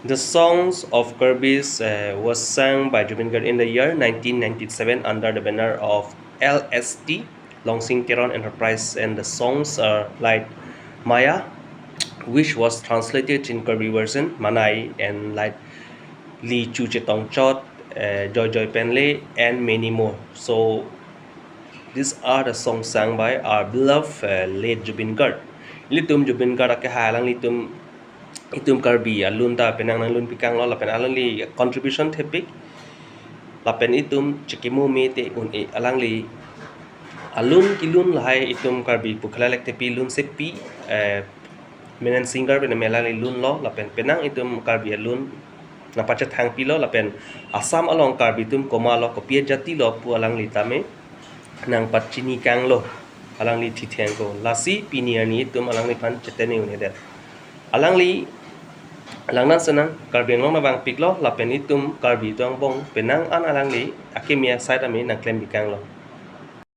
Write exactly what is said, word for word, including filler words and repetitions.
The Songs of Karbis uh, was sung by Zubeen Garg in the year nineteen ninety-seven under the banner of L S T, Longsing Teron Enterprise, and the songs are Light Maya, which was translated in Karbi version, Manai, and Light Li Chu Chetong Chot, uh, Joy Joy Penle, and many more. So, these are the songs sung by our beloved uh, late Zubeen Garg. Ilitum Zubeen Garg akehai alanglitum itum Karbi alun ta penang nanglun pikanglo lapen alangli contribution thepik lapen itum chekimo me te un-e alangli alun kilun lahai itum Karbi pu khalalek tepi lun sepi eh, menen singer pen me alangli lunlo lapen penang itum Karbi alun nangpachethang pilo lapen Assam along Karbi atum komatlo kopi ajatilo pu alangli tame nangpachini kanglo alangli thitheng ko. Lasi pini arni itum alangliphan chetene un-edet. Alangli langnan senang Karbi Anglong nangvangpiklo lapen itum Karbi atum angbong penang an alangli akimi asai tame nangklem pikanglo.